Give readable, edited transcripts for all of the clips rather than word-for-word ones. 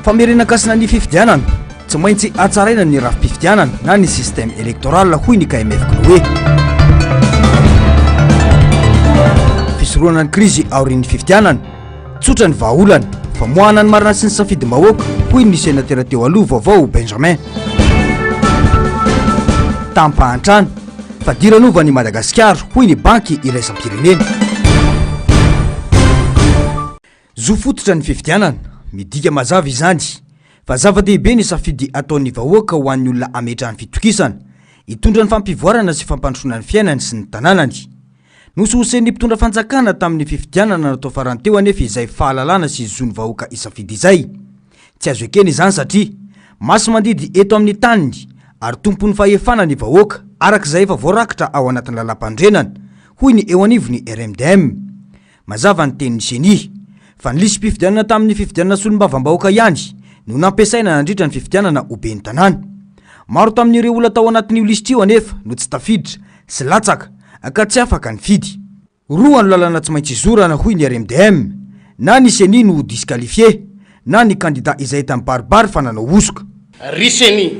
Famerenan-kasina ny fifidianana, tsy maintsy hatsaraina ny rafi-pifidianana na ny système électoral hoy ny KMF Chloé. Fisorohana ny krizy aorian'ny fifidianana, tsotra ny vahaolana, famoahana ny marina sy ny safidim-bahoaka hoy ny senatera teo aloha Vaovao Benjamin. Tam-pahantrana, fadiranova an'i Madagasikara hoy ny Banky iraisam-pirenena. Zo fototra ny fifidianana, midika mazava izany fa zava-dehibe ny safidy ataon'ny vahoaka ho an'ny olona ametrahany fitokisana, hitondra ny fampivoarana sy fampandrosoana ny fiainany sy ny tanànany. Nosohosen'ny mpitondra fanjakana tamin'ny fifidianana natao farany teo anefa izay fahalalana sy zon'ny vahoaka hisafidy izay. Tsy azo ekena izany satria masi-mandidy eto amin'ny taniny ary tompon'ny fahefana ny vahoaka araka izay efa voarakitra ao anatin'ny lalàmpanorenana, hoy ny eo anivon'ny RMDM. Mazava ny tenin'ny Ceni, fa ny lisi-pifidianana tamin'ny fifidianana solombavambahoaka ihany no nampiasaina nandritra ny fifidianana ho ben'ny tanàna. Maro tamin'ireo olona tao anatin'io lisitra io anefa no tsy tafiditra sy latsaka ka tsy afaka nifidy. Roa no lalana tsy maintsy izorana hoy ny RMDM, na ny Ceni no ho disqualifié, na ny kandida izay hita mibaribary fa nanao hosoka. Ry Ceni,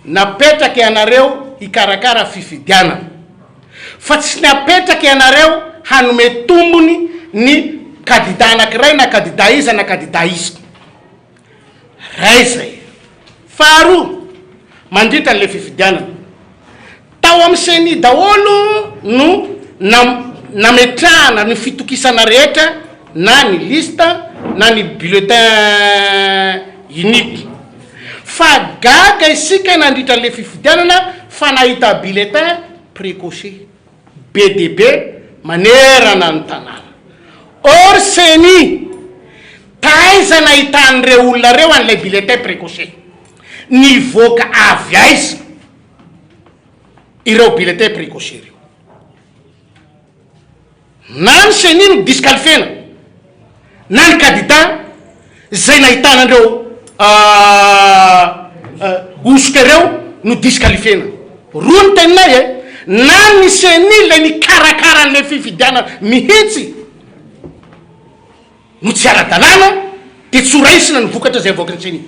napetraka ianareo hikarakara fifidianana. Fa tsy napetraka ianareo hanome tombony ny kadida anakiray na kadida iza na kadida iza. Ray izay. Faharoa, mandritra an'ilay fifidianana, tao amin'ny ceni daholo no nametrahana ny fitokisana rehetra na ny liste na ny bulletin unique. Fa gaga isika nandritra an'ilay fifidianana fa nahita bulletin précoché be dia be manerana ny tanàna. Or ceni, taiza nahitan'ireo olona ireo an'ilay bulletin précoché? Nivoaka avy aiza ireo bulletin précoché ireo? Na ny ceni no disqualifier-na, na ny kandida izay nahitana an'ireo hosoka ireo no disqualifier-na. Roa ny teninay e! Na ny ceni ilay nikarakara an'ilay fifidianana mihitsy no tsy ara-dalàna dia tsy ho raisina ny vokatra izay avoakan'ny ceni.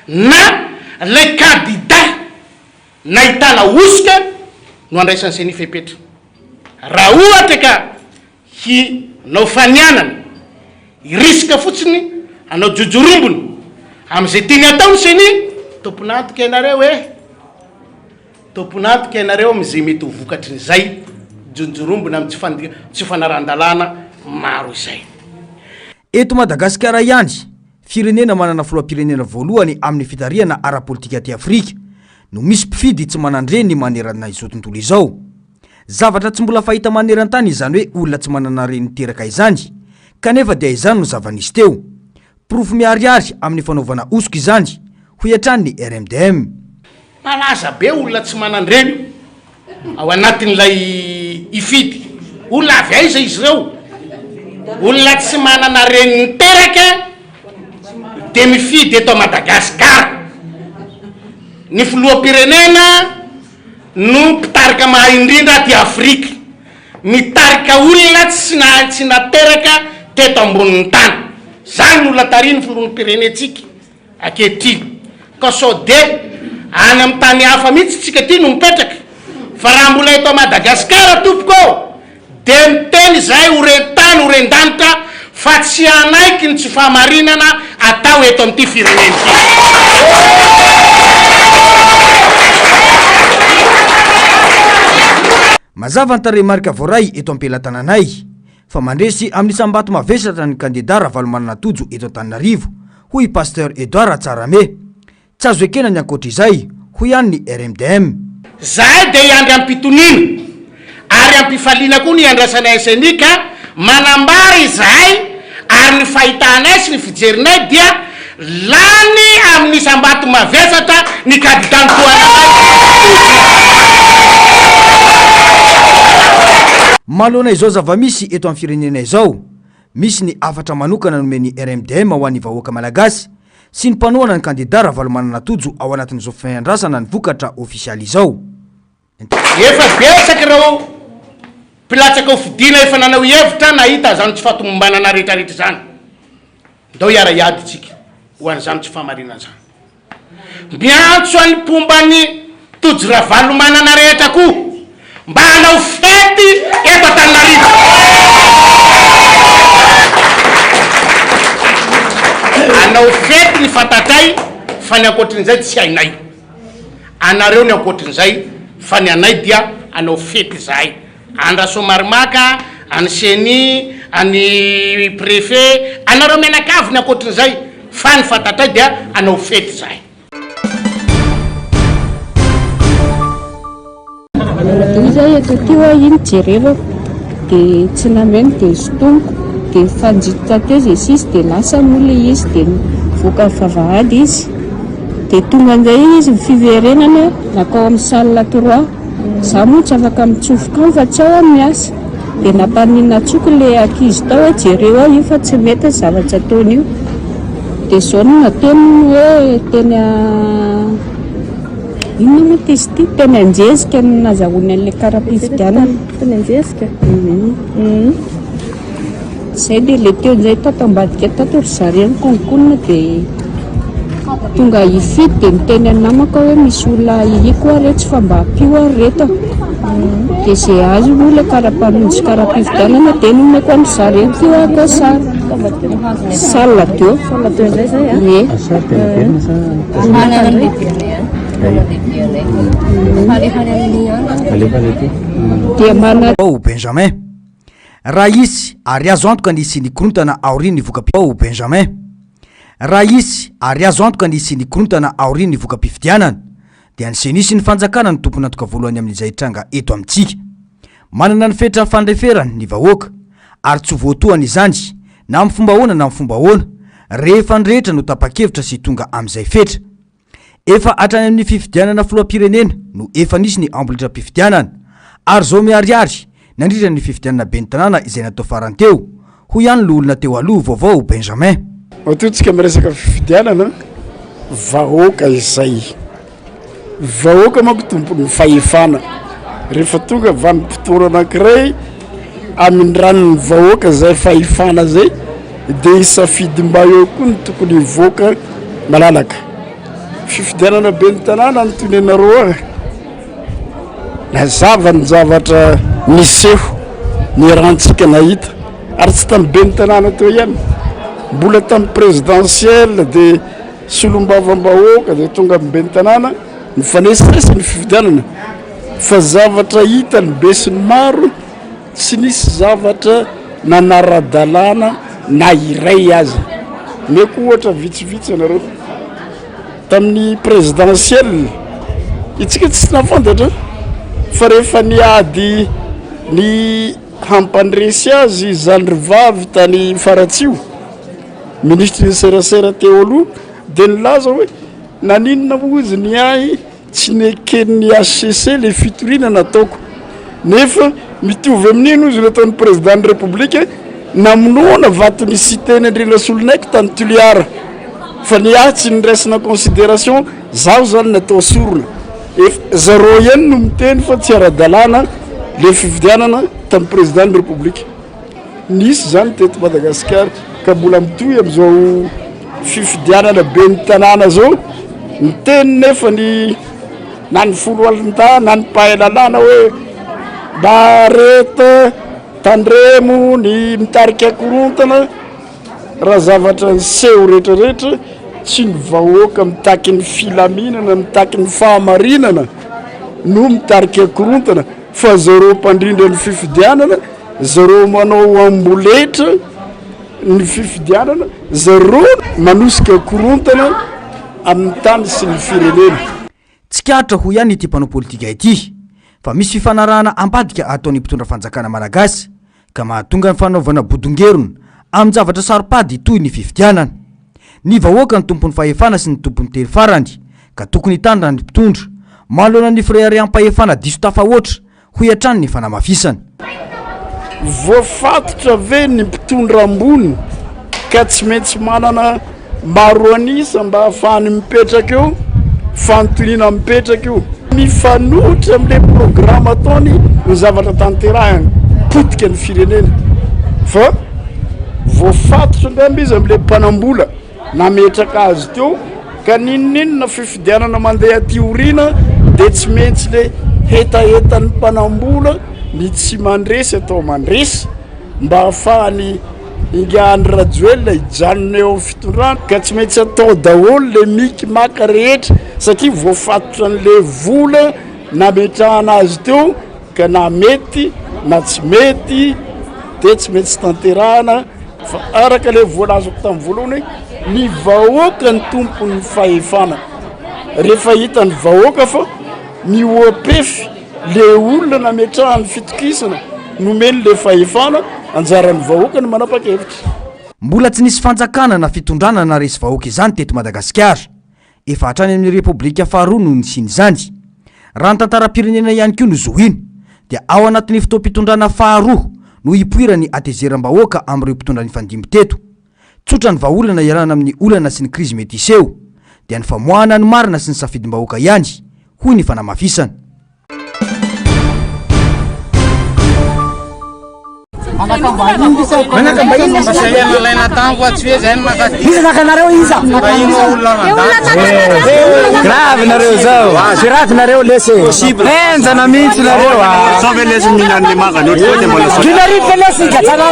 Na ilay kandida nahitana hosoka no andraisan'ny ceni fepetra. Raha ohatra ka hinao fanianana, hirisika fotsiny hanao jojorombony amin'izay tiany hatao ny ceni, tompon'antoka ianareo e! Tompon'antoka ianareo amin'izay mety ho vokatrin'izay jonjorombona amin'ny tsy fandi- tsy fanarahan-dalàna maro izay. Eto Madagasikara ihany, firenena manana filoham-pirenena voalohany amin'ny fitarihana ara-politika aty Afrika, no misy mpifidy tsy manan-dreny manerana izao tontolo izao. Zavatra tsy mbola fahita maneran-tany izany hoe olona tsy manana reny niteraka izany, kanefa dia izany no zava-nisy teo. Porofo miharihary amin'ny fanaovana hosoka izany, hoy hatrany ny RMDM. Malaza be olona tsy manan-dreny ao anatin'ilay hifidy. Olona avy aiza izy ireo? Olona tsy manana reny niteraka dia mifidy eto Madagasikara. Ny filoham-pirenena no mpitarika mahay indrindra aty Afrika. Nitarika olona tsy nahay tsy nateraka teto ambonin'ny tany. Zany no olona tarihin'ny filoham-pirenentsika ankehitriny. Ka sao dia any amin'ny tany hafa mihitsy tsika ty no mipetraka. Fa raha mbola eto Madagasikara tompoko ô, dia miteny izahay ho ren-tany ho ren-danitra fa tsy hanaiky ny tsy fahamarinana atao eto amin'ity firenena ity. Mazava ny tarehimarika voaray eto am-pelatananay fa mandresy amin'ny isam-bato mavesatra ny kandida Ravalomanana Tojo eto Antananarivo, hoy i Pasteur Edouard Ratsarame. Tsy azo ekena ny ankoatra izay, hoy ihany ny RMDM. Zahay dia hiandry am-pitoniana ary am-pifaliana koa ny hiandrasanay SNI ka manambara izahay ary ny fahitanay sy ny fijerinay dia lany amin'ny isam-bato mavesatra ny kandida nitohananay Manoloana izao zava-misy eto amin'ny firenena izao, misy ny hafatra manokana nomen'ny RMDM ho an'ny vahoaka malagasy sy ny mpanohana ny kandida Ravalomanana Tojo ao anatin'izao fiandrasana ny vokatra ofisialy izao. Efa betsaka ireo mpilatsaka ho fidiana efa nanao hevitra nahita izany tsy fahatomombanana rehetrarehetra izany. Ndao hiara-hiady isika. ho an'izany tsy fahamarinana izany. Miantso an'ny mpomba an'i Tojo Ravalomanana rehetra koa mba hanao fety eto Antananarivo. Hanao fety ny fantatray fa ny ankoatrin'izay tsy hainay. Anareo ny ankoatrin'izay fa ny anay dia hanao fety izahay. Any Rasoamaromaka, any Ceni, any Préfet, anareo mianakavy ny ankoatrin'izay fa ny fantatray dia hanao fety izahay. Dia izy eto aty hoa iny jerevako dia tsy nameno dia sintomiko dia nifanjitotra teo izay sisa dia lasa moa ilay izy dia nivoaka ny vavahady izy dia tonga indray izy ny fiverenana nankao amin'ny salle trois. Za moa tsy afaka mitsofoka ao fa tsy ao aho miasa. Dia nampaninona antsoiko ilay ankizy tao hoe jereo ao io fa tsy mety ny zavatra ataony io. Dia izao no nataony hoe teny inona moa ity izy ity? Teny Anjezika no nazahoany an'ilay kara-pifidianana. Teny Anjezika? Zay dia le teo indray tato ambadika tato ry zareo nikononkonona dia tonga hifidy dia niteny an'ny namako aho hoe misy olona ahiako ary etsy fa mba ampio ary reto a. Dia izay azo moa ilay kara-panondro sy kara-pifidianana dia nomeko an-dry zareo teo aho koa sary. Salle deux. Salle deux indray izay a? Ie. Dia mana. Ao Benjamin. Raha hisy, ary azo antoka ny hisian'ny korontana aorian'ny voka-pi ao Benjamin. Raha hisy, ary azo antoka ny hisian'ny korontana aorian'ny voka-pifidianana, dia ny Ceni sy ny fanjakana no tompon'antoka voalohany amin'izay hitranga eto amintsika. Manana ny fetra fandeferany ny vahoaka, ary tsy ho voatohana izany na amin'ny fomba ahoana na amin'ny fomba ahoana, rehefa ny rehetra no tapa-kevitra sy tonga amin'izay fetra. Efa hatrany amin'ny fifidianana filoham-pirenena no efa nisy ny amboletram-pifidianana, ary izao miharihary nandritra ny fifidianana ben'ny tanàna izay natao farany teo, hoy ihany loholona teo aloha vaovao Benjamin. Matoa tsika miresaka fifidianana, vahoaka izay. Vahoaka manko tompon'ny fahefana. Rehefa tonga vanim-potoana anankiray amindran'ny vahoaka izay fahefana izay dia hisafidy mba eo koa ny tokony hivoaka malalaka. Fifidianana ben'ny tanàna no tonenareo ahy. Nazava ny zavatra niseho niarahantsika nahita ary tsy tamin'ny ben'ny tanàna teo ihany, mbola tamin'ny présidentielle dia solombavambahoaka dia tonga amin'ny ben'ny tanàna nifanesisesy ny fifidianana fa zavatra hita ny be sy ny maro tsy nisy zavatra nanara-dalàna na iray aza. Omeko ohatra vitsivitsy ianareo. Tamin'ny présidentielle, itsika tsy nahafantatra fa rehefa niady ny hampandresy azy zandry vavy tany Faratsiho, minisitry ny serasera teo aloha dia nilaza hoe naninona moa izy ny ahy tsy neken'ny HCC le fitoriana nataoko nefa mitovy amin'iny ozy nataon'ny président ny république namonoana vato ny Siteny Andrianasoloniaiko tany Toliara fa ny ahy tsy niraisina considération zaho zany natao sorona efa zareo ihany no miteny fa tsy ara-dalàna le fifidianana tamin'ny président ny république. Nisy izany teto Madagasikara ka mbola mitohy amin'izao fifidianana ben'ny tanàna izao. Niteny nefa ny na ny foloalindahy na ny mpahay lalàna hoe mba areta, tandremo ny mitarika korontana raha zavatra niseho rehetrarehetra tsy ny vahoaka mitaky ny filaminana, mitaky ny fahamarinana no mitarika korontana fa zareo mpandrindra ny fifidianana. Zareo manao amboletra ny fifidianana, zareo manosika korontana amin'ny tany sy ny firenena. Tsikaritra hoy ihany ity mpanao politika ity fa misy fifanarahana ambadika ataon'ny mpitondra fanjakana malagasy ka mahatonga ny fanaovana bodongerona amin-javatra saro-pady toy ny fifidianana. Ny vahoaka no tompon'ny fahefana sy ny tompon'ny teny farany ka tokony hitandrina ny mpitondra manoloana ny firehareham-pahefana diso tafahoatra hoy hatrany ny fanamafisana. Voafatotra ve ny mpitondra ambony ka tsy maintsy manana maro an'isa mba hahafahany mipetraka eo? Fanontaniana mipetraka io. Mifanohitra amin'ilay programa ataony ny zavatra tanterahiny. Potika ny firenena fa voafatotra angamba izy amin'ilay mpanam-bola. nametraka azy teo ka n'inon'inona fifidianana mandeha aty aoriana dia tsy maintsy le hetahetan'ny mpanambola ny tsy mandresy atao mandresy mba hahafahany Ingahy Andry Rajoelina hijanona eo amin'ny fitondrana ka tsy maintsy atao daholo le mic mac rehetra satria voafatotra an'le vola nametrahana azy teo ka na mety na tsy mety de tsy maintsy tanterahana fa araka le voalazako tamin'ny voalohany hoe ny vahoaka ny tompon'ny fahefana rehefa hitan'ny vahoaka fa mihoa-pefy Le olona nametrahany fitokisana nomeny le fahefana, anjaran'ny vahoaka no manapa-kevitra. Mbola tsy nisy fanjakana na fitondrana naharesy vahoaka izany teto Madagasikara. Efa hatrany amin'ny Repoblika faharoa no nisian'izany. Raha ny tantaram-pirenena ihany koa no zohiana, dia ao anatin'ny fotoam-pitondrana faharoa no hipoiran'ny hatezeram-bahoaka amin'ireo mpitondra nifandimby teto. Tsotra ny vahaolana ialana amin'ny olana sy ny krizy mety hiseho, dia ny famoahana ny marina sy ny safidim-bahoaka ihany, hoy ny fanamafisana. Grave nareo zao. Grave nareo lesy. Henjana mihitsy nareo. Sao ve lesy mihinan'ny mangany ohatry zao dia mbola sao. Kinarivy lesy gatsana.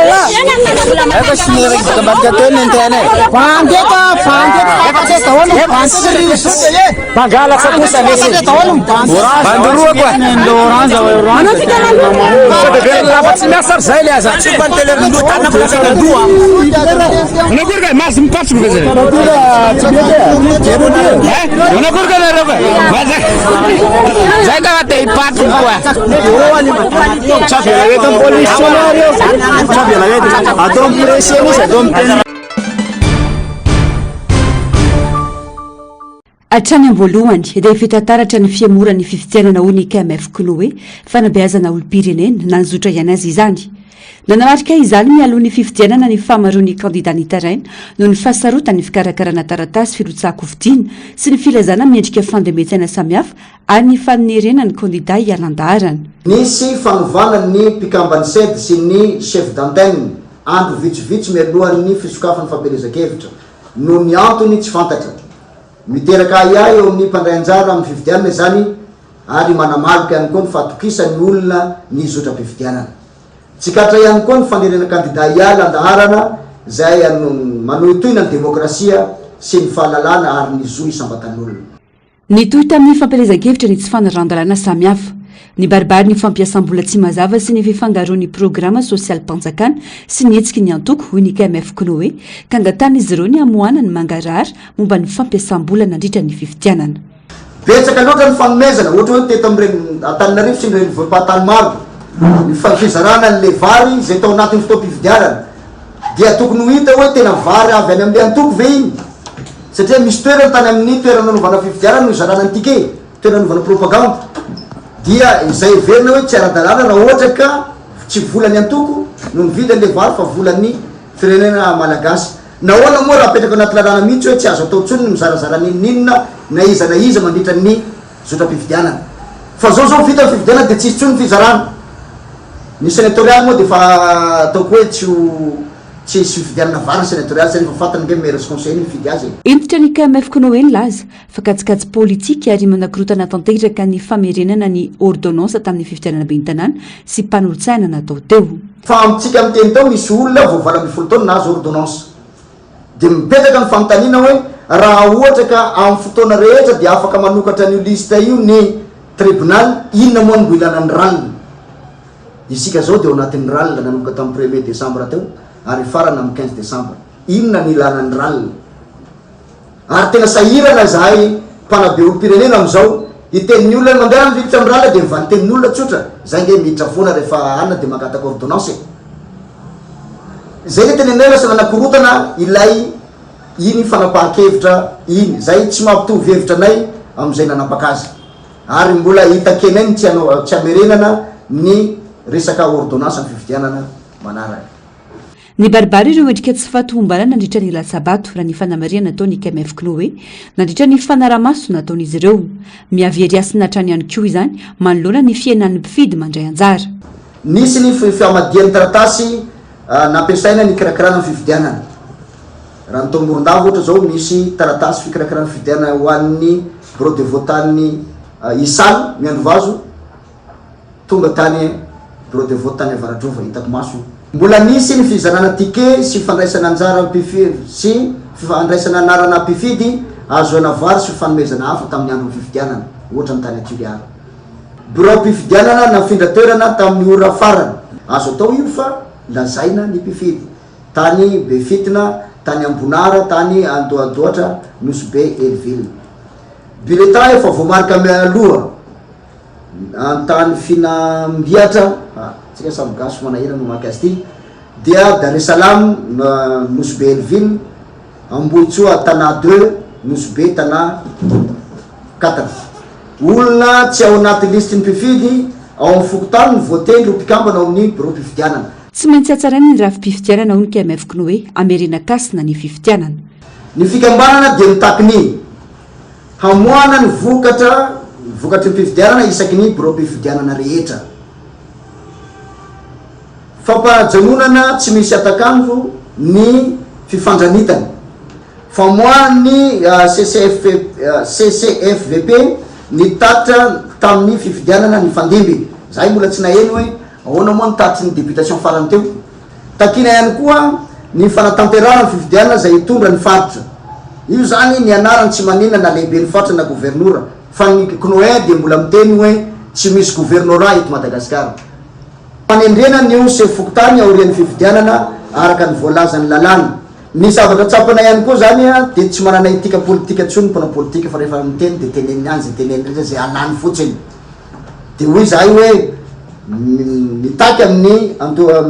Efa sy ny raiky ambadika teo ny antena e. Bandy eto, bandy eto, efa daholo ny bandy e. Mpangalatra kosa lesy. Bandy roa koa. Orange orange. Lafa tsy miasa ry zay le aza. Tsy mba nitele ny loha tanako lasa nandoa. Manakory ka mazy mipatsiko ve zay? Manakory ka nareo ka? Zay ka te hipatsiko koa. Tsy avela eto amin'ny polisy intsony ary eo. Tsy avela eto. Atao amin'ny presse mihitsy, atao amin'ny teny. Hatrany am-boalohany dia efa hita taratra ny fihemoran'ny fifidianana hoy ny KMF Chloé, fanabeazana olom-pirenena, na nizotra ihany aza izany. Nanamarika izany mialoha ny fifidianana ny fahamaroan'ny kandida nitaraina noho ny fahasarotan'ny fikarakarana taratasy firotsahan-kofidina sy ny filazana miendrika fandemen-tsaina samihafa ary ny fanerena ny kandida hiala an-daharana. Nisy fanovana ny mpikamban'ny Ced sy ny chef d'antenne andro vitsivitsy mialohan'ny fisokafan'ny fampielezan-kevitra, noho ny antony tsy fantatra. Miteraka ahiahy eo amin'ny mpandray anjara amin'ny fifidianana izany ary manamaloka ihany koa ny fahatokisan'ny olona ny zotram-pifidianana. Tsikaritra ihany koa ny fanerena kandida hiala an-daharana izay manohitohina ny demokrasia sy ny fahalalana ary ny zo isam-batan'olona. Nitohy tamin'ny fampielezan-kevitra ny tsy fanarahan-dalàna samihafa. Nibaribary ny fampiasam-bola tsy mazava sy ny fifangaroan'ny programa sosialim-panjakana sy ny hetsiky ny antoko, hoy ny KMF Cnoe, ka angatahan'izy ireo ny hamoahana ny mangarahara momba ny fampiasam-bola nandritra ny fifidianana. Betsaka loatra ny fanomezana, ohatra hoe teto amin'ny Antananarivo sy ny renivohi-pahatany maro, ny fizarana an'ilay vary izay tao anatin'ny fotoam-pifidianana. Dia tokony ho hita hoe tena vary avy any amin'ilay antoko ve iny? Satria misy toerana tany amin'ny toerana nanaovana fifidianana no hizarana ny ticket, toerana nanaovana propagande. Dia izay heverina hoe tsy ara-dalàna raha ohatra ka tsy volan'ny antoko no nividy an'ilay vary fa volan'ny firenena malagasy. Nahoana moa raha apetraka anaty lalàna mihitsy hoe tsy azo atao intsony ny mizarazara n'inon'inona na iza na iza mandritra ny zotram-pifidianana. Fa zao zao vita ny fifidianana dia tsisy intsony ny fizarana. Ny senatorialy moa dia efa ataoko hoe tsy ho tsy hisy fifidianana vary ny senatorialy satria efa fantany nge maire sy conseiller ny mifidy azy e. Hentitra ny KMF Cnoe nilaza fa kajikajy politika ary manakorontana tanteraka ny famerenana ny ordonnance tamin'ny fifidianana ben'ny tanàna sy mpanolotsaina natao teo. Fa amintsika miteny tao misy olona vao 18 taona nahazo ordonnance. Dia mipetraka ny fanontaniana hoe raha ohatra ka amin'ny fotoana rehetra dia afaka manokatra an'io liste io ny tribunal, inona moa no mbo ilana ny ral? Isika izao dia ao anatin'ny ral nanomboka tamin'ny premier décembre teo ary hifarana amin'ny 15 décembre. Inona no ilana ny ral? Ary tena sahirana izahay mpanabe olom-pirenena amin'izao hiteny ny olona hoe mandehana miditra amin'ny ral dia ny valintenin'olona tsotra, zay nge miditra foana rehefa anona dia mangataka ordonnance e. Izay le teneninay lasa nanakorontana ilay iny fanapahan-kevitra iny, izay tsy mampitovy hevitra anay amin'izay nanapaka azy. Ary mbola hitakianay ny tsy hanao tsy hamerenana ny resaka ordonnance amin'ny fifidianana manaraka. Nibaribary ireo endrika tsy fahatomombanana nandritra ny latsa-bato, raha ny fanamarihana nataon'ny KMF Cnoe, nandritra ny fanaraha-maso nataon'izy ireo. Mihavery hasina hatrany ihany koa izany manoloana ny fihenan'ny mpifidy mandray anjara. Nisy ny fihamadian'ny taratasy nampiasaina nikirakirana ny fifidianana. Raha ny tao Morondava ohatra izao misy taratasy fikarakarana fifidianana ho an'ny bureau de vote any Isalo, Miandrivazo, tonga tany bureau de vote tany Avaradrova, hitako maso io. Mbola nisy ny fizarana ticket sy fandraisana anjara sy fandraisana anarana mpifidy ahazoana vary sy fanomezana hafa tamin'ny andron'ny fifidianana, ohatra ny tany Toliara. Biraom-pifidianana nafindra toerana tamin'ny ora farany. Azo atao io fa lazaina ny mpifidy. Tany Befitina, tany Ambonara, tany Andohadohatra, Nosy Be, Hell-Ville. Bulletin efa voamarika mialoha. Antany Finambiatra, tsika samy gasy manahirana mamaky azy ity, dia Dar es Salaam, Nosy Be Hell-Ville, Ambohitsoa Tana deux, Nosy Be Tana quatre. Olona tsy ao anaty lisitry ny mpifidy ao amin'ny fokontany no voatendry ho mpikambana ao amin'ny biraom-pifidianana. Tsy maintsy hatsaraina ny rafi-pifidianana hoy ny KMF Cnoe, hamerenan-kasina ny fifidianana. Ny fikambanana dia mitaky ny hamoahana ny vokatra vokatry ny fifidianana isaky ny biraom-pifidianana rehetra. Fampahajanonana tsy misy hatak'andro ny fifandranitana. Famoahan'ny CCFVP ny tatitra tamin'ny fifidianana nifandimby. Zahay mbola tsy naheno hoe ahoana moa ny tatitry ny députation farany teo. Takiana ihany koa ny fanatanterahana ny fifidianana izay hitondra ny faritra. Io izany ny anarany tsy maninona na lehiben'ny faritra na governora fa ny CNOE dia mbola miteny hoe tsy misy governorat eto Madagasikara. Fanendrena ny sefo fokontany aorian'ny fifidianana araka ny voalazan'ny lalàna. Ny zavatra tsapana ihany koa izany dia tsy manana etika politika intsony ny mpanao politika fa rehefa miteny dia teneniny any izay teneniny rehetra izay alany fotsiny. Dia hoy izahay hoe mitaky amin'ny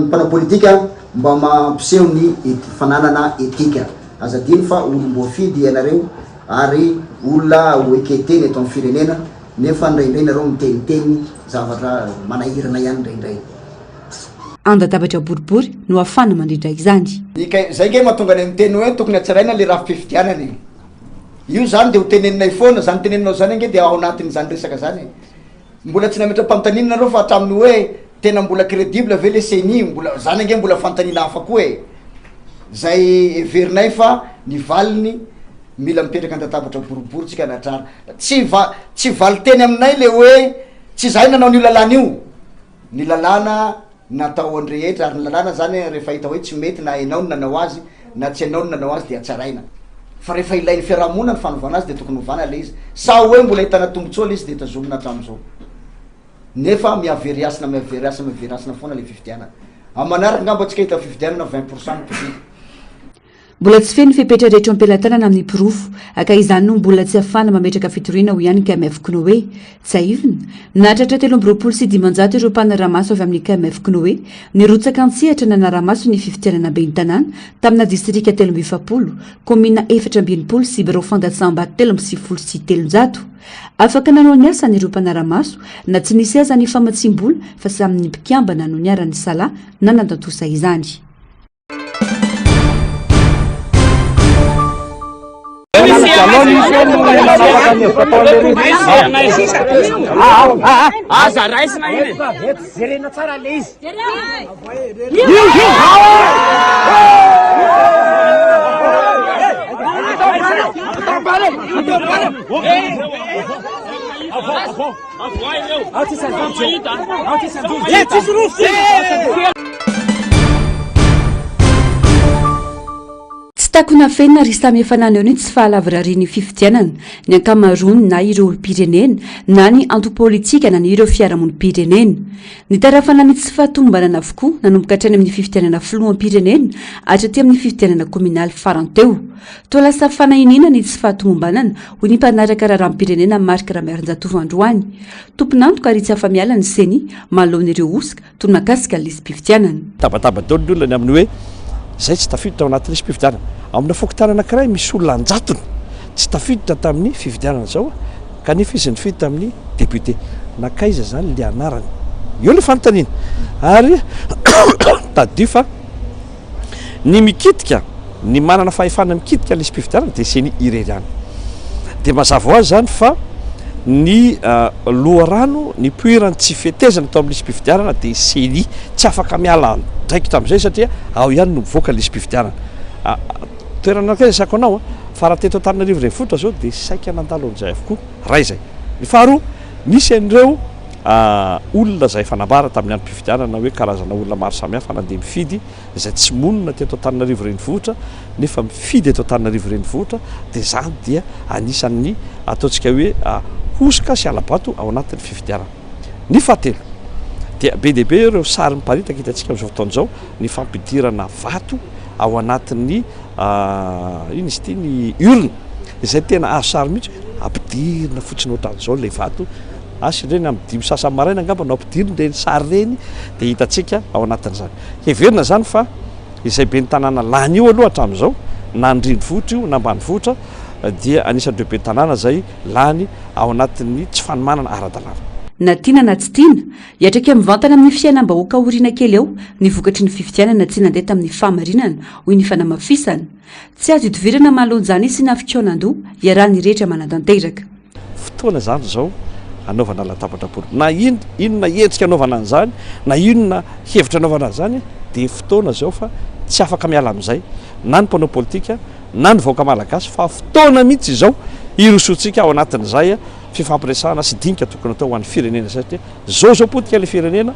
mpanao politika mba mampiseho ny fananana etika. Aza adino fa olom-boafidy ianareo ary olona ho eken-teny eto amin'ny firenena nefa indraindray nareo miteniteny zavatra manahirana ihany indraindray. An-databatra boribory no ahafahana mandrindra izany. Zay nge mahatonga anay miteny hoe tokony hatsaraina le rafi-pifidianana e. Io zany de ho teneninay foana, zany teneninao zany ange de ao anatin'izany resaka zany e. Mbola tsy nametra-panontaniana nareo fa hatramin'ny hoe tena mbola credible ve le ceni, mbola, zany ange mbola fanontaniana hafa koa e. Zay heverinay fa ny valiny mila mipetraka an-databatra boribory tsika hanatrara. Tsy va, tsy valinteny aminay le hoe tsy zahay nanao an'io lalàna io. Ny lalàna natao ho an'ny rehetra ary ny lalàna zany rehefa hita hoe tsy mety na enao no nanao azy na tsy enao no nanao azy dia tsaraina. Fa rehefa ilain'ny fiarahamonina ny fanovana azy dia tokony ovana ilay izy. Sa hoe mbola ahitana tombotsoa ilay izy dia tazomina hatramin'izao. Nefa mihavery hasina mihavery hasina mihavery hasina foana ilay fifidianana. Amin'ny manaraka angamba tsika hita fifidianana 20 pour cent ny mpifidy. Mbola tsy feno ny fepetra rehetra eo am-pelatanana amin'ny porofo, ka izany no mbola tsy ahafahana mametraka fitoriana, hoy ihany ny KMF Cnoe. Tsiahivina, nahatratra 523 ireo mpanara-maso avy amin'ny KMF Cnoe nirotsaka an-tsehatra nanara-maso ny fifidianana ben'ny tanàna tamina distrika 43, kaominina 64 sy birao fandatsaham-bato 393. Afaka nanao ny asany ireo mpanara-maso na tsy nisy aza ny famatsiam-bola fa samy ny mpikambana no niara-nisalahy nanatontosa izany. Aza raisina iny e. Jerena tsara le izy. Tsy takona afenina ary samy efa naneho ny tsy fahalavorarian'ny fifidianana ny ankamaroany na ireo olom-pirenena na ny antoko politika na ny ireo fiarahamonim-pirenena. Nitarafana ny tsy fahatomombanana avokoa nanomboka hatrany amin'ny fifidianana filoham-pirenena hatraty amin'ny fifidianana kaominaly farany teo. Toa lasa fanahiniana ny tsy fahatomombanana hoy ny mpanaraka raharaham-pirenena Marc Ramiarinjatovo androany. Tompon'antoka ary tsy afa-miala ny Ceni manoloana ireo hosoka toy ny mahakasika ny lisi-pifidianana. Tabataba daholo ny olona ny amin'ny hoe izay tsy tafiditra ao anaty lisi-pifidianana. Amina fokontany anankiray misy olona an-jatony tsy tafiditra tamin'ny fifidianana izao kanefa izy nifidy tamin'ny député. Nankaiza izany ilay anarany? Eo ilay fanontaniana. Ary tadidio fa Ny mikitika, ny manana fahefana mikitika lisi-pifidianana dia ceni irery ihany. Dia mazava ho azy izany fa ny loharano nipoiran'ny tsy fetezana tao amin'ny lisi-pifidianana dia ceni. Tsy afaka miala andraikitra amin'izay satria ao ihany no mivoaka ny lisi-pifidianana. Toerana anankiray resako anao fa raha teto Antananarivo renivohitra zao dia saika nandalo an'izay avokoa. Iray izay. Ny faharoa, nisy an'ireo olona izay efa nambara tamin'ny androm-pifidianana hoe karazana olona maro samihafa nandeha mifidy izay tsy monina teto Antananarivo renivohitra nefa mifidy eto Antananarivo renivohitra dia izany dia anisan'ny ataontsika hoe hosoka sy hala-bato ao anatin'ny fifidianana. Ny fahatelo dia be dia be ireo sary miparitaka hitantsika amin'izao fotoana izao ny fampidirana vato ao anatin'ny inona izy ity ny urne izay tena azo sary mihitsy hoe ampidirina fotsiny ohatran'izao ilay vato asa ireny amin'ny dimy sasany maraina angamba no ampidirina ireny sary ireny dia hitantsika ao anatin'izany. Heverina izany fa izay ben'ny tanàna lany io aloha hatramin'izao na ny renivohitra io na ambanivohitra dia anisan'ireo ben'ny tanàna izay lany ao anatin'ny tsy fanomanana ara-dalàna. Na tiana na tsy tiana, hiatrika mivantana amin'ny fiainam-bahoaka aoriana kely eo ny vokatry ny fifidianana tsy nandeha tamin'ny fahamarinana, hoy ny fanamafisana. Tsy azo idivirana manoloana izany hisiana fikaonandoha iarahan'ny rehetra manatanteraka. Fotoana izany izao hanaovana latabatra boribory. Na inona hetsika anaovana an'izany, na inona hevitra anaovana an'izany dia fotoana izao fa tsy afaka miala amin'izay na ny mpanao politika na ny vahoaka malagasy fa fotoana mihitsy izao hirosoantsika ao anatin'izay fifampiresahana sy dinika tokony atao ho an'ny firenena satria zao zao potika ilay firenena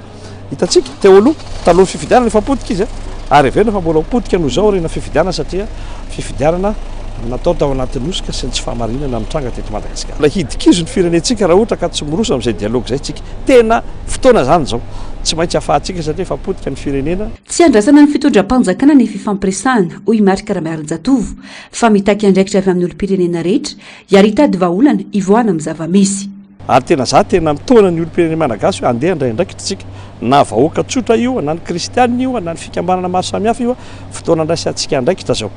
hitantsika teo aloha talohan'ny fifidianana efa potika izy ary heverina fa mbola ho potika noho izao aorian'ny fifidianana satria fifidianana natao tao anatin'ny hosoka sy ny tsy fahamarinana mitranga teto Madagasikara. Mbola hidikizo ny firenentsika raha ohatra ka tsy miroso amin'izay dialogue izay tsika. Tena fotoana izany izao. Tsy maintsy afahantsika satria efa potika ny firenena. Tsy andrasana ny fitondram-panjakana ny fifampiresahana, hoy i Marc Ramiarinjatovo, fa mitaky andraikitra avy amin'ny olom-pirenena rehetra hiary hitady vahaolana hivoahana amin'ny zava-misy. Ary tena za tena mitaona ny olom-pirenena malagasy hoe andeha handray andraikitra isika, na vahoaka tsotra io, na ny kristianina io, na ny fikambanana maro samihafa io, fotoana andraisantsika andraikitra zao.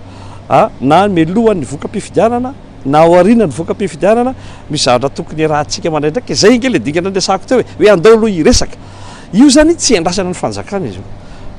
A, na mialohan'ny voka-pifidianana, na aorianan'ny voka-pifidianana, misy zavatra tokony iarahantsika mandray andraikitra, izay ange ilay dingana niresahako teo e, hoe andao aloha hiresaka. Io zany tsy iandrasana ny fanjakana izy io.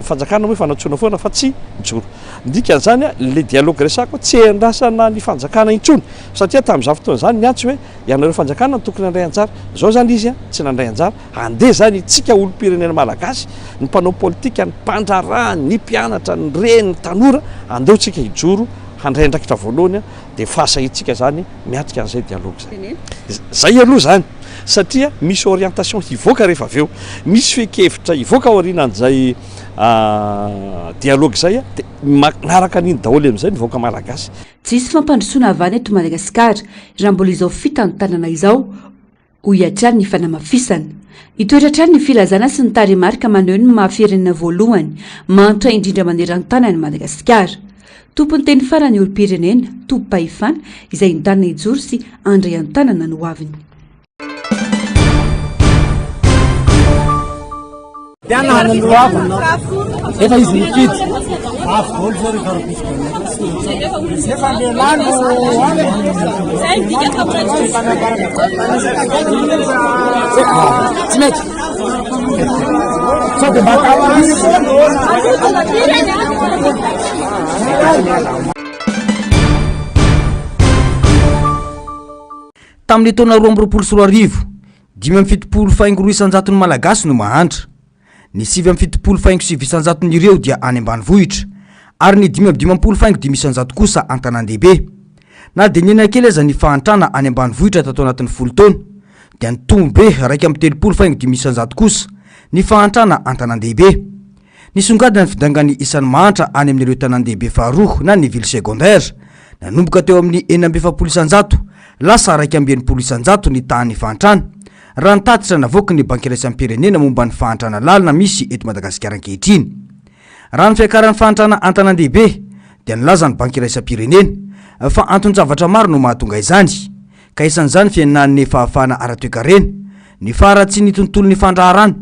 Ny fanjakana moa efa nantsoina foana fa tsy mijoro. Ny dikan'izany, ilay dialogue resahako tsy iandrasana ny fanjakana intsony satria tamin'izany fotoana izany niantso hoe ianareo fanjakana no tokony handray anjara. Izao zany izy tsy nandray anjara. Andeha zany itsika olom-pirenena malagasy, ny mpanao politika, ny mpandraharaha, ny mpianatra, ny reny, ny tanora, andeo tsika hijoro handray andraikitra voalohany dia fahasahiantsika zany miatrika an'izay dialogue zay. Zay aloha zany satria misy orientation hivoaka rehefa avy eo, misy fehin-kevitra hivoaka aorianan'izay dialogue izay dia manaraka an'iny daholo amin'izay ny vahoaka malagasy. Tsy hisy fampandrosoana avy any eto Madagasikara raha mbola izao fitantanana izao, hoy hatrany ny fanamafisana. Hitoetra hatrany ny filazana sy ny tarehimarika maneho ny maha firenena voalohany mahantra indrindra maneran-tany an'i Madagasikara. Tompon'ny teny farany olom-pirenena, tompom-pahefana, izay entanina hijoro sy handray an-tanana ny hoaviny. Efa izy nifidy. Avy daholo zao rehefa ara-pifidianana. Efa lehilahy no any. Tsy mety. Sao dia mba Tamin'ny taona 2022, 75 faingo roa isan-jaton'ny Malagasy no mahantra. Ny 79 faingo sivy isan-jaton'ireo dia any ambanivohitra, ary ny 55 faingo dimy isan-jato kosa an-tanàn-dehibe. Na dia nihena kely aza ny fahantrana any ambanivohitra tato anatin'ny folo taona, dia nitombo be 31 faingo dimy isan-jato kosa ny fahantrana an-tanàn-dehibe. Nisongadina ny fidangan'ny isan'ny mahantra any amin'ireo tanàn-dehibe faharoa na ny ville secondaire. Nanomboka teo amin'ny 46% lasa 61% ny tahan'ny fahantrana, raha ny tatitra navoaky ny Banky Iraisam-pirenena momba ny fahantrana lalina misy eto Madagasikara ankehitriny. Raha ny fiakaran'ny fahantrana an-tanàn-dehibe dia nilaza ny Banky Iraisam-pirenena fa anton-javatra maro no mahatonga izany, ka isan'izany fihenan'ny fahafahana ara-toekarena, ny faharatsian'ny tontolon'ny fandraharana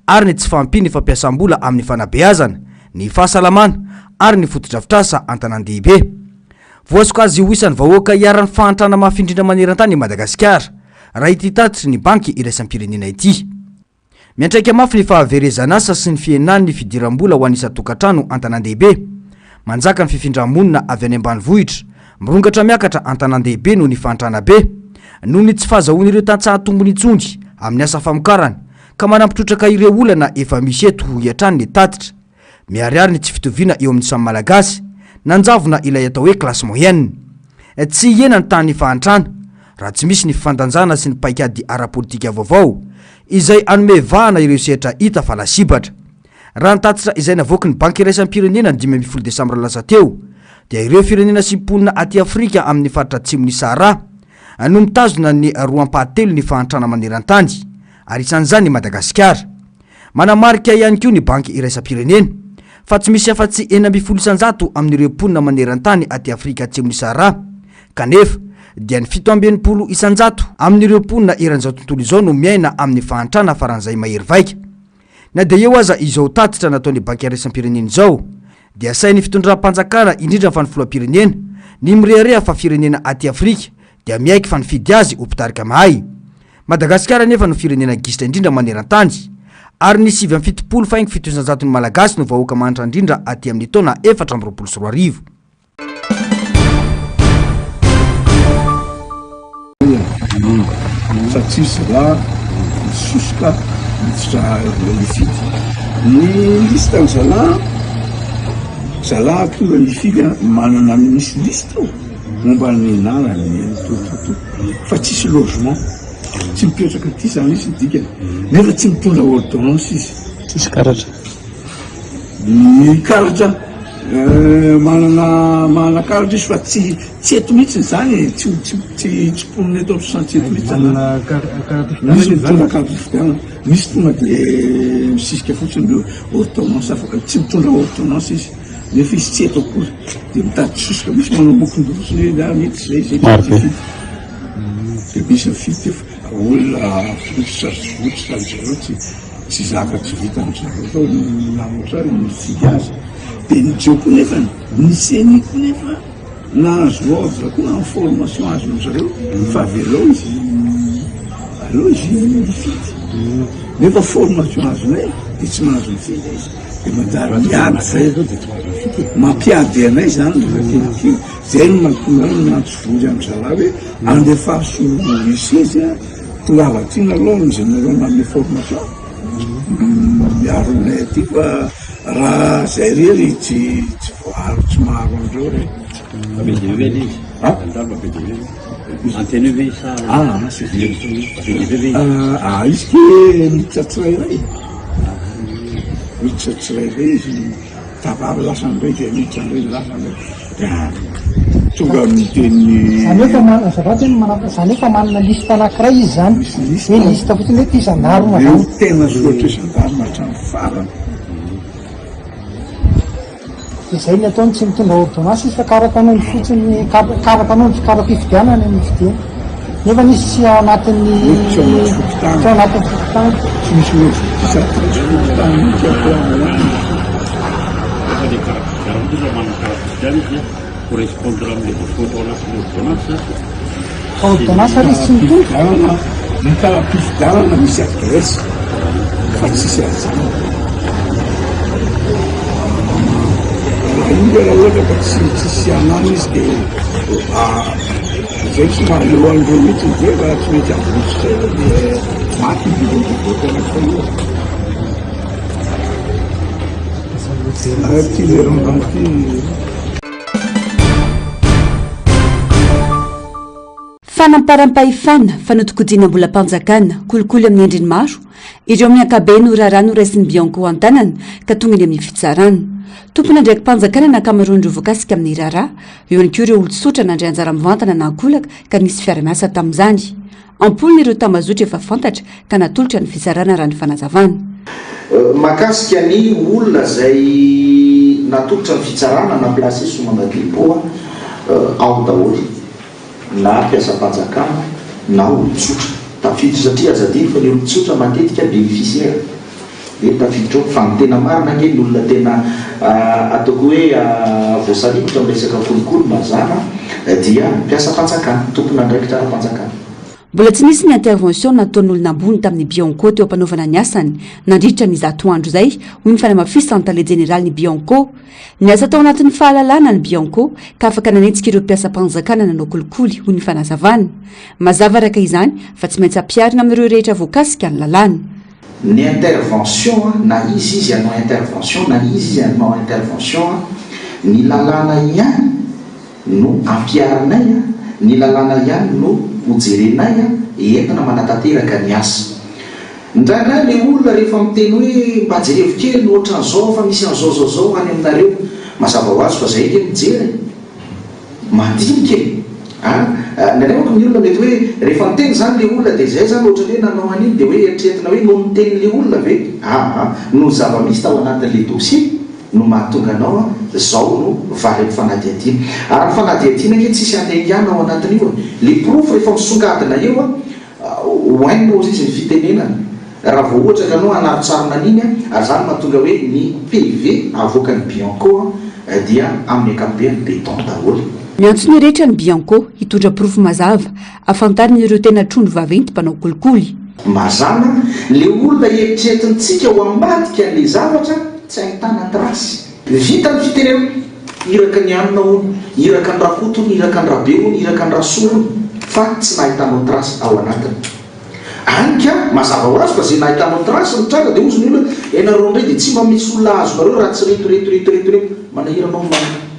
ary ny tsy fahampian'ny fampiasam-bola amin'ny fanabeazana, ny fahasalamana ary ny fotodrafitrasa an-tanàn-dehibe. Voasokajy ho isan'ny vahoaka iharan'ny fahantrana mafy indrindra maneran-tany i Madagasikara, raha ity tatitry ny Banky iraisam-pirenena ity. Miantraika mafy ny fahaverezan'asa sy ny fihenan'ny fidiram-bola ho an'ny isan-tokantrano an-tanàn-dehibe. Manjaka ny fifindra-monina avy any ambanivohitra, mirongatra miakatra an-tanàn-dehibe noho ny fahantrana be. Noho ny tsy fahazahoan'ireo tantsaha tombony intsony amin'ny asa famokarana, ka manampy trotraka ireo olana efa misy eto, hoy hatrany ny tatitra. Miharihary ny tsy fitoviana eo amin'ny samy Malagasy. Nanjavona ilay atao hoe classe moyenne. Tsy hihena ny tahan'ny fahantrana raha tsy misy ny fifandanjana sy ny paikady ara-politika vaovao izay hanome vahana ireo sehatra hita fa lasibatra. Raha ny tatitra izay navoaky ny Banky Iraisam-pirenena ny 15 desambra lasa teo dia ireo firenena sy mponina aty Afrika amin'ny faritra atsimon'i Sahara no mitazona ny roa ampahatelon'ny fahantrana maneran-tany ary isan'izany i Madagasikara. Manamarika ihany koa ny Banky Iraisam-pirenena fa tsy misy afa-tsy 16% amin'ireo mponina maneran-tany aty Afrika Atsimon'i Sahara, kanefa dia ny 67% amin'ireo mponina eran'izao tontolo izao no miaina amin'ny fahantrana faran'izay mahery vaika. Na dia eo aza izao tatitra nataon'ny Banky Iraisam-pirenena izao dia sahin'ny fitondram-panjakana, indrindra fa ny filoham-pirenena, ny mirehareha fa firenena aty Afrika dia miaiky fa nifidy azy ho mpitarika mahay. Madagasikara anefa no firenena gisitra indrindra maneran-tany, ary ny 79 faingo fito isan-jaton'ny Malagasy no vahoaka mahantra indrindra aty amin'ny taona 2024. Satria zalahy misosoka miditra mifidy. Ny liste ny zalahy, zalahy tonga mifidy manana misy liste ao momba ny anarany, tout tout tout. Fa tsisy logement, tsy mipetraka aty zany izy ny dikany, nefa tsy mitondra ordonnance izy. Tsisy karatra. Ny karatra, manana manana karatra izy fa tsy tsy eto mihitsy zany e, tsy tsy tsy tsy mponina eto amin'ny chantier eto mihitsy zany. Manana karatra Misy mitondra karatra-pifidianana, misy tonga de misisika fotsiny ireo ordonnance afaka, tsy mitondra ordonnance izy. Nefa izy tsy eto akory dia mitady sosoka, misy manao mokon-doha fotsiny hoe za mety zay zay Maro be. Dia misy mifidy fa olona votsotra sy votsotra ry zareo tsy tsy zaka tsy vitan-dry zareo atao ny manamboatra azy mifidy azy. Dia ny jeu koa nefany, ny ceni koa nefa nahazo ordre koa amin'ny formation azon-dry zareo fa avelao izy aleo izy hifidy. Nefa formation azonay dia tsy mahazo mifidy izy. Dia manjary miady zay aloha dia tsy mahazo mifidy e. Mampiady anay zany rehefa kelikely. Zay no mahatonga ahy miantso vonjy an-dry zalahy hoe andefaso huissier izy a, tongava aty nareo amin'izay nareo nanome formation miaro anay aty fa raha zay rery tsy tsy voaaro tsy maharo an'ireo re. Fa be dia be ve ilay izy? Ah? Andalo fa be dia be ve? Anteno ve izy sa? Ah, ah, c'est Be dia be ve izy? Ah, izy ke miditra tsirairay. Miditra tsirairay izy, tavavy lasa indray dia miditra indray lasa indray. Dia tonga miteny. Zany hoe fa manana, azafady hoe manana, zany hoe fa manana liste anankiray izy zany. Misy liste. Hoe liste fotsiny hoe ty gendarme Eo zany. tena soratra hoe gendarme hatramin'ny farany. Dia izay ny ataony, tsy mitondra ordonnance izy fa kara-panondro fotsiny, kara-panondro, kara-pifidianana no fidiany. Nefa izy tsy ao anatin'ny Tsy ao anaty fokontany. Tsy ao anatin'ny fokontany. Tsy misy lojika, sady tsy misy fokontany mihitsy atao amin'izany. Nefa ilay kara-pifidianana kosa manana kara-pifidianana izy an, correspondre amin'ilay voasoratra ao anatin'ny ordonnance. Ordonnance ary izy tsy mitondra. Kara-pifidianana, ny kara-pifidianana misy adresse fa tsisy an'izany. Raha iny raha ohatra ka tsy tsisy anana izy dia izay tsy mahaleo an'ireo mihitsy ny ve raha tsy mety avotsotra eo dia maty ny bureau de vote anankiray io. Ty le rangahy ty. Fanamparam-pahefana, fanodinkodinam-bolam-panjakana, kolikoly amin'ny endriny maro, ireo amin'ny ankabeny no raharaha noraisin'ny Bianco an-tanana ka tonga eny amin'ny fitsarana. Tompon'andraiki-panjakana ny ankamaroan'ireo voakasika amin'ny raharaha, eo ihany koa ireo olon-tsotra nandray anjara mivantana na ankolaka ka nisy fiara-miasa tamin'izany. Am-polony ireo tambazotra efa fantatra ka natolotra ny fitsarana raha ny fanazavana. Mahakasika ny olona izay natolotra ny fitsarana na placé sous mandat de dépôt ao daholo na mpiasam-panjakana na olon-tsotra tafiditra satria aza adino fa ny olon-tsotra matetika bénéficiaire dia tafiditra ao fa ny tena marina ange ny olona tena ataoko hoe voasaringotra amin'ny resaka kolikoly mazàna dia ny mpiasam-panjakana, tompon'andraikitra ara-panjakana. Mbola tsy nisy ny intervention nataon'olona ambony tamin'ny Bianco teo am-panaovana ny asany nandritra ny zato andro izay, hoy ny fanamafisan'ny tale jeneralin'ny Bianco. Niasa tao anatin'ny fahalalana ny Bianco ka afaka nanenjika ireo mpiasam-panjakana nanao kolikoly, hoy ny fanazavana. Mazava araka izany fa tsy maintsy ampiharina amin'ireo rehetra voakasika ny lalàna. Ny intervention na iza izy hanao intervention na iza izy hanao intervention. Ny lalàna ihany no ampiharinay, ny lalàna ihany no hojerenay entina manatanteraka ny asa. Indraindray ilay olona rehefa miteny hoe mba jerevo kely ny ohatran'izao fa misy an'izao zao zao any aminareo, mazava ho azy fa zay ange mijery e! Mandinika e! A! Indraindray manko ny olona mety hoe rehefa miteny izany ilay olona dia izay izany ohatran'ny hoe nanao an'iny dia hoe eritreretina hoe noho ny tenin'ilay olona ve? Aa! Noho ny zava-misy tao anatin'ilay dossier no mahatonga anao a! Izao no valin'ny fanadihadiana. Ary ny fanadihadiana ange tsisy andeha-hiana ao anatin'io e! Ilay porofo rehefa misongadina eo a! Oainina hozy izy ny fitenenana. Raha vao ohatra ka anao hanarontsarona an'iny ary izany mahatonga hoe ny PV avoakan'ny Bianco dia amin'ny ankapobeny béton daholo. Miantso ny rehetra ny Bianco hitondra porofo mazava ahafantarana ireo tena trondro vaventy mpanao kolikoly. Mazàna, le olona eritreretintsika ho ambadika an'le zavatra tsy ahitana trace. Vita ny fitenenana, iraka ny anona hono, iraka ny rakoto hono, iraka ny rabe hono, iraka ny rasoa hono, fa tsy nahitanao trace ao anatiny. Any ka, mazava ho azy fa ze nahitanao trace nitranga dia hozy ny olona, ianareo indray dia tsy mba misy olona azonareo raha tsy reto reto reto reto reto. Manahirana aho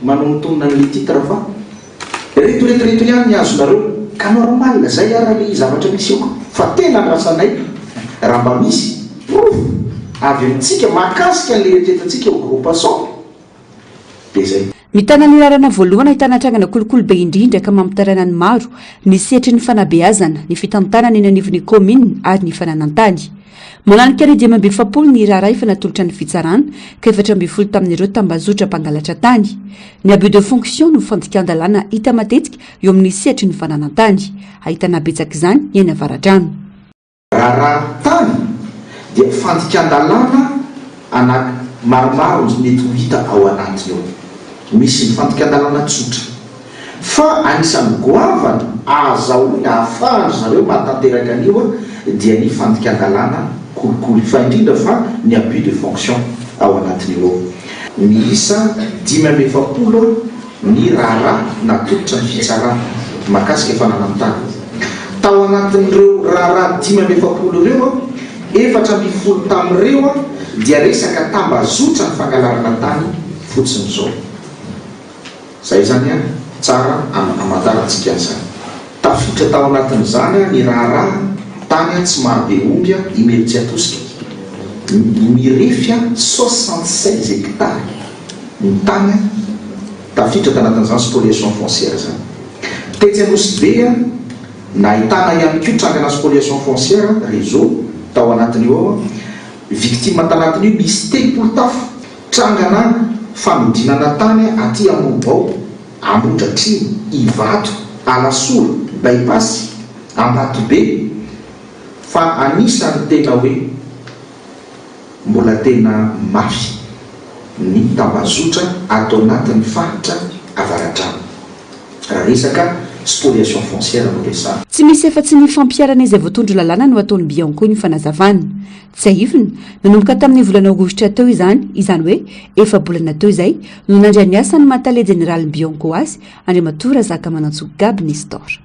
manonontonona an'ilay titre fa. Reto reto reto ihany ny azonareo ka normal zay ara le zavatra misy eo ka fa tena andrasanay raha mba misy porofo avy amintsika mahakasika anle eritreretintsika ho gros poisson de zay. Mitana ny laharana voalohany ahitana trangana kolikoly be indrindra ka mampitaraina ny maro ny sehatry ny fanabeazana, ny fitantanana eny anivon'ny kaominina ary ny fananan-tany. Mananika ny 45 ny raharaha efa natolotra ny fitsarana ka 14 tamin'ireo tambazotra mpangalatra tany. Ny abus de fonction no fandikan-dalàna hita matetika eo amin'ny sehatry ny fananan-tany. Ahitana betsaka izany ny any Avaradrano. Raharaha tany dia fandikan-dalàna anaky maromaro no mety ho hita ao anatiny ao. Misy ny fandikan-dalàna tsotra. Fa anisan'ny goavana ahazahoana ahafahan-dry zareo mahatanteraka an'io dia ny fandikan-dalàna kolikoly, fa indrindra fa ny abus de fonction ao anatin'io ao. Miisa 45 ny raharaha natolotra ny fitsarana mahakasika fananan-tany. Tao anatin'ireo raharaha 45 ireo, 14 tamin'ireo dia resaka tambazotra ny fangalarana tany fotsiny izao. Zay zany an, tsara amantarantsika an'izany. Tafiditra tao anatin'izany ny raharaha tany tsy mahabe omby Imerintsiatosika, mirefy 76 hectares ny tany tafiditra tanatin'izany spoliation foncière izany. Tetsy Anosibe, nahitana ihany koa trangana spoliation foncière, réseau, tao anatin'io ao, victime tanatin'io misy 30 tafo. Trangana fanodinana tany aty Ambohibao, Ambohidratrimo, Ivato, Alasora, By-pass, Ambatobe fa anisan'ny tena hoe mbola tena mafy ny tambazotra ato anatin'ny faritra Avaradrano raha resaka spoliation foncière no resahana. Tsy misy afa-tsy ny fampiharana izay voatondro lalàna no ataon'ny Bianco ny fanazavana. Tsiahivina, nanomboka tamin'ny volana aogositra teo izany, izany hoe efa-bolana teo izay, no nandray ny asany maha tale jeneralin'ny Bianco azy, Andriamatoa Razakamanantsoa Gaby Nestor.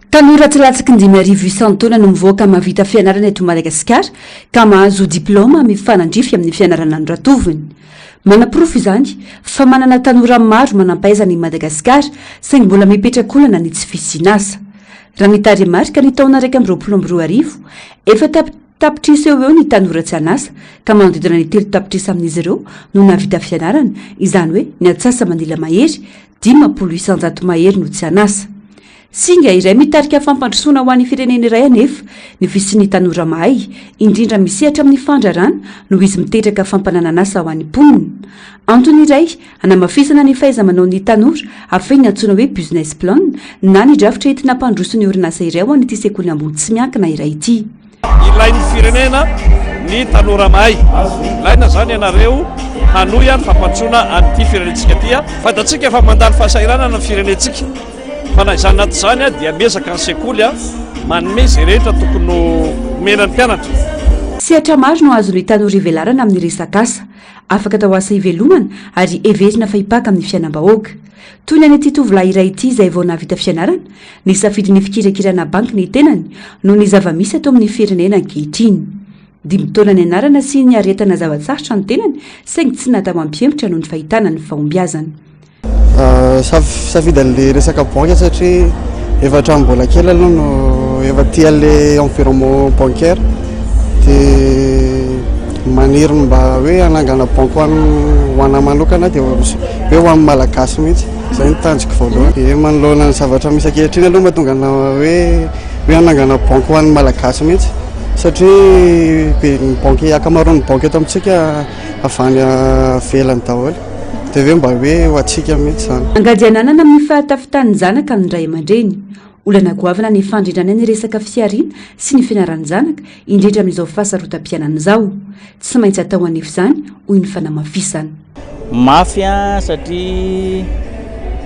Tanora tsy latsaky ny 5000 isan-taona no mivoaka mahavita fianarana eto Madagasikara ka mahazo diplaoma mifanandrify amin'ny fianarana noratoviny. Manaporofo izany fa manana tanora maro manam-pahaizana i Madagasikara saingy mbola mipetraka olana ny tsy fisian'asa. Raha ny tarehimarika ny taona 2021, efa tapitrisa eo ho eo ny tanora tsy an'asa ka manodidina ny 3 tapitrisa amin'izy ireo no nahavita fianarana, izany hoe ny antsasa-manila mahery, 50% mahery no tsy an'asa. Singa iray mitarika fampandrosoana ho an'ny firenena iray anefa ny fisian'ny tanora mahay, indrindra misehatra amin'ny fandrarana noho izy miteraka fampananan'asa ho an'ny mponina. Antony iray hanamafisana ny fahaiza-manaon'ny tanora afehy ny antsoina hoe business plan na ny drafitra entina hampandroso ny orinasa iray ho an'ity sekoly ambony tsy miankina iray ity. Ilain'ny firenena ny tanora mahay. Ilaina izany ianareo hanohy ny fampandrosoana an'ity firenentsika ity. Fantatsika fa mandalo fahasahiranana ny firenentsika. Fa na izany na tsy izany dia miezaka ny sekoly manome izay rehetra tokony homena ny mpianatra. Sehatra maro no azon'ny tanora ivelarana amin'ny resaka asa. Afaka atao asa ivelomana ary heverina fa hipaka amin'ny fiainam-bahoaka. Toy ny an'ity tovolahy iray ity izay vao nahavita fianarana, nisafidy ny fikirakirana banky ny tenany noho ny zava-misy eto amin'ny firenena ankehitriny. Dimy taona nianarana sy niaretana zava-tsarotra ny tenany saingy tsy natao hampihemotra noho ny fahitana ny fahombiazana. Safidy an'ilay resaka banky satria efa hatramin'ny mbola kely aloha no efa tia an'ilay environnement bancaire dia maniry ny mba hoe hanangana banky ho an'ny ho anà manokana dia hoe ho an'ny Malagasy mihitsy. Izay no tanjoko voalohany. Dia manoloana ny zavatra misy ankehitriny aloha mahatonga anà hoe hoe hanangana banky ho an'ny Malagasy mihitsy satria be ny banky ankamaroan'ny banky eto amintsika avy any ivelany daholo. Dia hoe mba hoe ho antsika mihitsy izany. Angady ananana amin'ny fahatafitan'ny zanaka ny ray aman-dreny. Olana goavana ny fandrindrana ny resaka fihariana sy ny fianaran-janaka, indrindra amin'izao fahasarotam-piainana izao. Tsy maintsy atao anefa izany, hoy ny fanamafisana. Mafy satria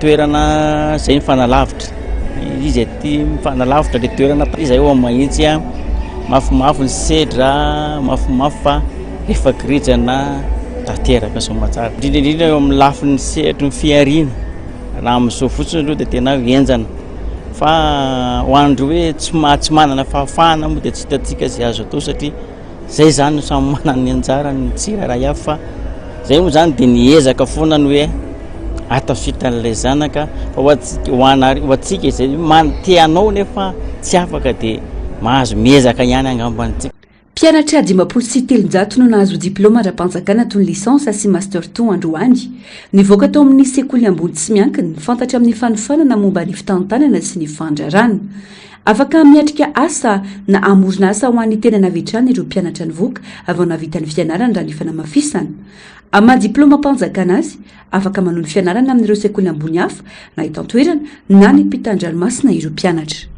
toerana izay mifanalavitra, izy aty mifanalavitra le toerana, izahay ao Mahitsy mafimafy ny sedra, mafimafy fa efa girijana tanteraka soamatsara, indrindra indrindra eo amin'ny lafiny sehatry ny fihariana. Raha amin'izao fotsiny aloha dia tena henjana fa ho an'ireo hoe tsy ma- tsy manana fahafahana moa dia tsy hitantsika izay azo atao satria zay zany no samy manana ny anjarany ny tsirairay avy fa zay moa zany dia niezaka foana ny hoe ahatafita an'ilay zanaka fa ho antsika ho anare- ho antsika izay man- te hanao nefa tsy afaka dia mahazo miezaka ihany angamba ny tsika. Mpianatra 350 no nahazo diplaoma ara-panjakana toy ny licence sy master two androany. Nivoaka tao amin'ny sekoly ambony tsy miankina, fantatra amin'ny fanofanana momba ny fitantanana sy ny fandrarana. Afaka miatrika asa na hamorona asa ho an'ny tenany avy hatrany ireo mpianatra nivoaka vao nahavita ny fianarany raha ny fanamafisana. Amin'ny maha diplaomam-panjakana azy, afaka manohy ny fianarana amin'ireo sekoly ambony hafa na eto an-toerana na any ampitan-dranomasina ireo mpianatra.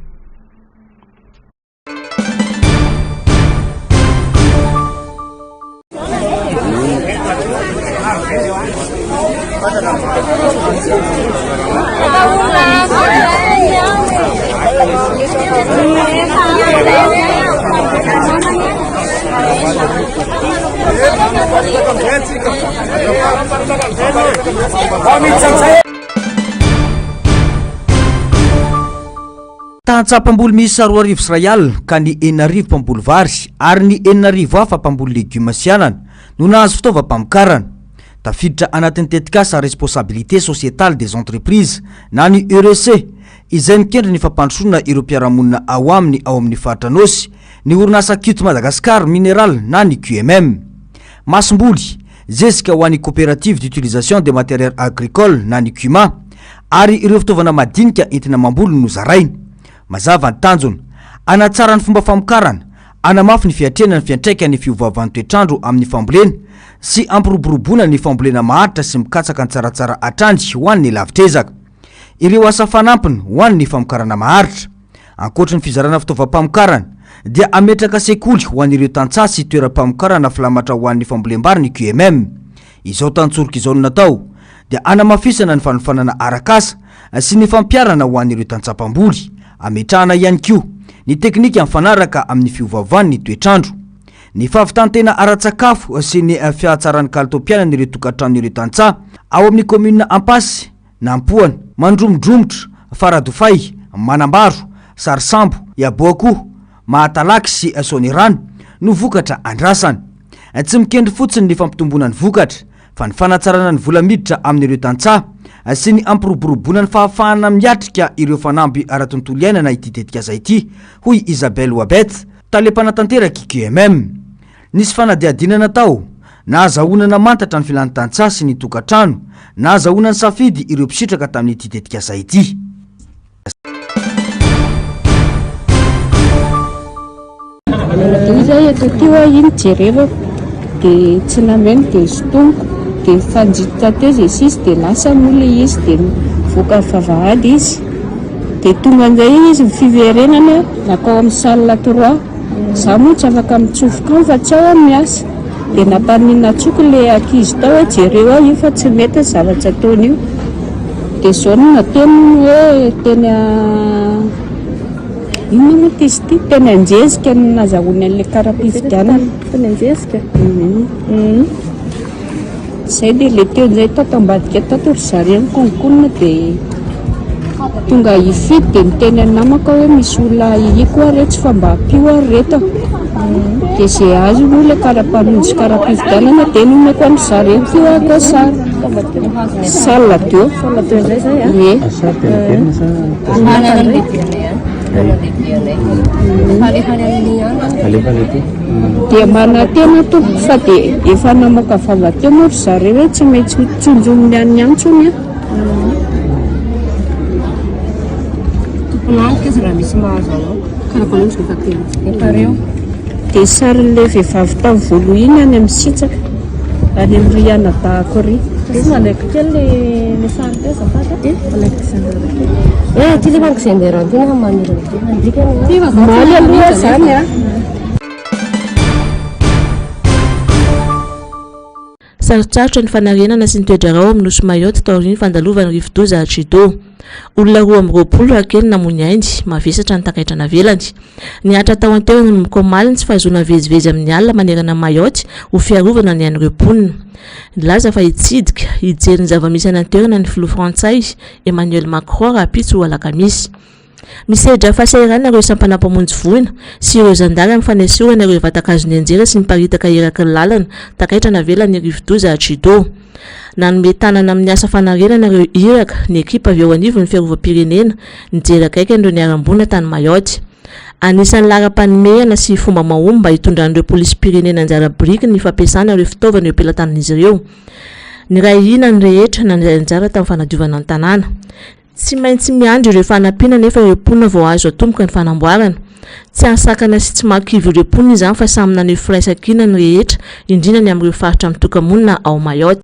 Tantsaha mpamboly miisa 2002 alina ka ny 6000 mpamboly vary ary ny 6000 hafa mpamboly legioma sy anana no nahazo fitaovam-pamokarana. Tafiditra anatin'ny tetikasa Responsabilité Sociétale des Entreprises na ny REC izay mikendry ny fampandrosoana ireo mpiara-monina ao aminy ao amin'ny faritra Anôsy ny orinasa Cute Madagascar Mineral na ny QMM. Masomboly, zezika ho an'ny Coopérative d'Utilisation des Matériels Agricoles na ny CUMA ary ireo fitaovana madinika entina mamboly no zaraina. Mazava ny tanjona, hanatsara ny fomba famokarana, hanamafy ny fiatrehana ny fiantraikan'ny fiovaovan'ny toetr'andro amin'ny fambolena sy hampiroboroboana ny fambolena maharitra sy mikatsaka ny tsaratsara hatrany ho an'ny lavitr'ezaka. Ireo asa fanampiny ho an'ny famokarana maharitra. Ankoatry ny fizarana fitaovam-pamokarana, dia hametraka sekoly ho an'ireo tantsaha sy toeram-pamokarana filamatra ho an'ny fambolem-bary ny QMM. Izao tantsoroka izao no natao, dia hanamafisana ny fanofanana arak'asa sy ny fampiharana ho an'ireo tantsaha mpamboly, hametrahana ihany koa ny teknika mifanaraka amin'ny fiovaovan'ny toetr'andro. Ny fahavitan-tena ara-tsakafo sy ny fihatsaran'ny kalitaom-piainan'ireo tokantranon'ireo tantsaha ao amin'ny kaominina Ampasy, Nampoana, Mandromodromotra, Faradofay, Manambaro, Sarisambo, Iaboakoho, Mahatalaky sy Soanierana no vokatra andrasana. Tsy mikendry fotsiny ny fampitomboana ny vokatra fa ny fanatsarana ny vola miditra amin'ireo tantsaha sy ny hampiroboroboana ny fahafahana miatrika ireo fanamby ara-tontolo iainana ity tetikasa ity, hoy Isabelle Wabeth, tale mpanatanteraka QMM. Nisy fanadihadiana natao, nahazahoana namantatra ny filan'ny tantsaha sy ny tokantrano, nahazahoana nisafidy ireo mpisitraka tamin'ity tetikasa ity. Io zay eto aty hoa iny jerevako dia tsy nameno dia nosintomiko dia nifanjitotra teo izay sisa dia lasa moa ilay izy dia nivoaka ny vavahady izy dia tonga indray izy ny fiverenana nankao amin'ny salle trois za moa tsy afaka mitsofoka ao fa tsy ao aho miasa dia nampaninona antsoko ilay ankizy tao hoe jereo aho io fa tsy mety ny zavatra ataony io dia izao no nataony hoe teny Inona moa ity izy ity? Teny Anjezika no nazahoany an'ilay kara-pifidianana. Teny Anjezika? Izay dia ilay teo indray tato ambadika tato ry zareo nikononkonona dia tonga hifidy dia niteny an'ny namako aho hoe misy olona ahiako ary etsy fa mba ampio ary reto a. Dia izay azo moa ilay kara-panondro sy kara-pifidianana dia nomeko an-dry zareo koa haka sary. Salle deux. Salle deux indray izay a? Ie. Dia manantena tompoko fa dia efa namoaka vava teo moa ry zareo hoe tsy maintsy ho tsonjominy any antsony an. Tompon'antoka izy raha misy mahazo anao. Karapanondro izay efa tena. Efa reo. Dia sarin'ilay vehivavy tamin'ny voalohany iny any amin'ny Sitraka, any amin'ny ry anadahako ry. Misy nalaiko kely le le sary teo azafady a. Nalaiko kisendrara kely. Eh, ty le manko kisendrara ty na manirina ty. Mandikana. Omaly aloha izany a. Sarotsarotra ny fanarenana sy ny toe-draharaha ao amin'ny nosy Mayotte taorian'ny fandalovan'ny rivodoza Chido. Olona 22 raha kely namoy ny ainy, mavesatra ny takaitra navelany. Nihatra tao an-toerana nanomboka omaly ny tsy fahazoana mivezivezy amin'ny alina manerana an'i Mayotte ho fiarovana ny ain'ireo mponina. Nilaza fa hitsidika, hijery ny zava-misy any an-toerana ny filoha frantsay, Emmanuel Macron rahampitso alakamisy. Misedra fahasahiranana ireo sampana mpamonjy voina sy ireo zandary amin'ny fanesorana ireo vatan-kazo nianjera sy niparitaka eraky ny lalana takaitra navelan'ny rivodoza Chido. Nanome tanana amin'ny asa fanarenana ireo iraka ny ekipa avy eo anivon'ny fiarovam-pirenena nijery akaiky an'ireo niharam-boina tany Mayotte. Anisan'ny laharam-panomehana sy fomba mahomby mba hitondran'ireo polisim-pirenena anjara biriky ny fampiasana ireo fitaovana eo am-pelatanan'izy ireo. Niray hina ny rehetra nandray anjara tamin'ny fanadiovana ny tanàna. Tsy maintsy miandry ireo fanampiana anefa ireo mponina vao azo atomboka ny fanamboarana. Tsy hahasakana sy tsy mahakivy ireo mponina izany fa samy naneho firaisankina ny rehetra, indrindra ny amin'ireo faritra mitoka-monina ao Mayotte.